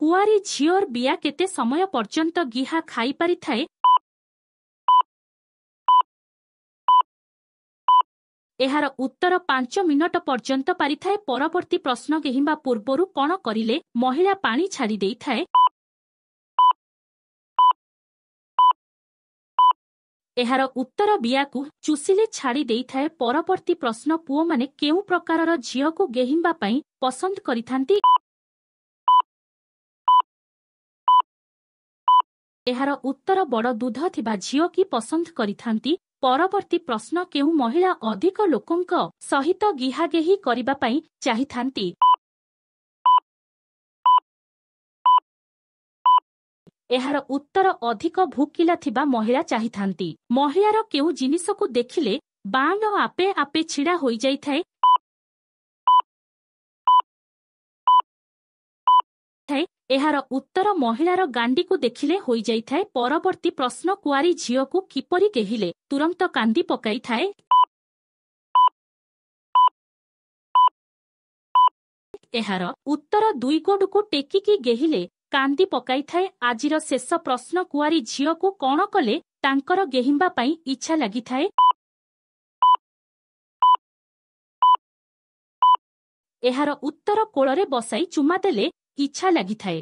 କୁଆରୀ ଝିଅର ବିଆ କେତେ ସମୟ ପର୍ଯ୍ୟନ୍ତ ଗିହା ଖାଇପାରିଥାଏ? ଏହାର ଉତ୍ତର 5 ମିନଟ ପର୍ଯ୍ୟନ୍ତ ପାରିଥାଏ। ପରବର୍ତ୍ତୀ ପ୍ରଶ୍ନ, ଗେହିବା ପୂର୍ବରୁ କଣ କରିଲେ ମହିଳା ପାଣି ଛାଡ଼ି ଦେଇଥାଏ? ଏହାର ଉତ୍ତର ବିଆକୁ ଚୁସିଲେ ଛାଡ଼ି ଦେଇଥାଏ। ପରବର୍ତ୍ତୀ ପ୍ରଶ୍ନ, ପୁଅମାନେ କେଉଁ ପ୍ରକାରର ଝିଅକୁ ଗେହିବା ପାଇଁ ପସନ୍ଦ କରିଥାନ୍ତି? ଏହାର ଉତ୍ତର ବଡ଼ ଦୁଧ ଥିବା ଝିଅ କି ପସନ୍ଦ କରିଥାନ୍ତି। ପରବର୍ତ୍ତୀ ପ୍ରଶ୍ନ, କେଉଁ ମହିଳା ଅଧିକ ଲୋକଙ୍କ ସହିତ ଗିହାଗେହି କରିବା ପାଇଁ ଚାହିଥାନ୍ତି? ଏହାର ଉତ୍ତର ଅଧିକ ଭୋକିଲା ଥିବା ମହିଳା ଚାହିଥାନ୍ତି। ମହିଳାର କେଉଁ ଜିନିଷକୁ ଦେଖିଲେ ବାଣ୍ଡ ଆପେ ଆପେ ଛିଡ଼ା ହୋଇଯାଇଥାଏ? ଏହାର ଉତ୍ତର ମହିଳାର ଗାଣ୍ଡିକୁ ଦେଖିଲେ ହୋଇଯାଇଥାଏ। ପରବର୍ତ୍ତୀ ପ୍ରଶ୍ନ, କୁଆରୀ ଝିଅକୁ କିପରି ଗେହିଲେ ତୁରନ୍ତ କାନ୍ଦି ପକାଇଥାଏ? ଏହାର ଉତ୍ତର ଦୁଇ ଗୋଡ଼କୁ ଟେକିକି ଗେହିଲେ କାନ୍ଦି ପକାଇଥାଏ। ଆଜିର ଶେଷ ପ୍ରଶ୍ନ, କୁଆରୀ ଝିଅକୁ କଣ କଲେ ତାଙ୍କର ଗେହିବା ପାଇଁ ଇଚ୍ଛା ଲାଗିଥାଏ? ଏହାର ଉତ୍ତର କୋଳରେ ବସାଇ ଚୁମା ଦେଲେ ଇଚ୍ଛା ଲାଗିଥାଏ।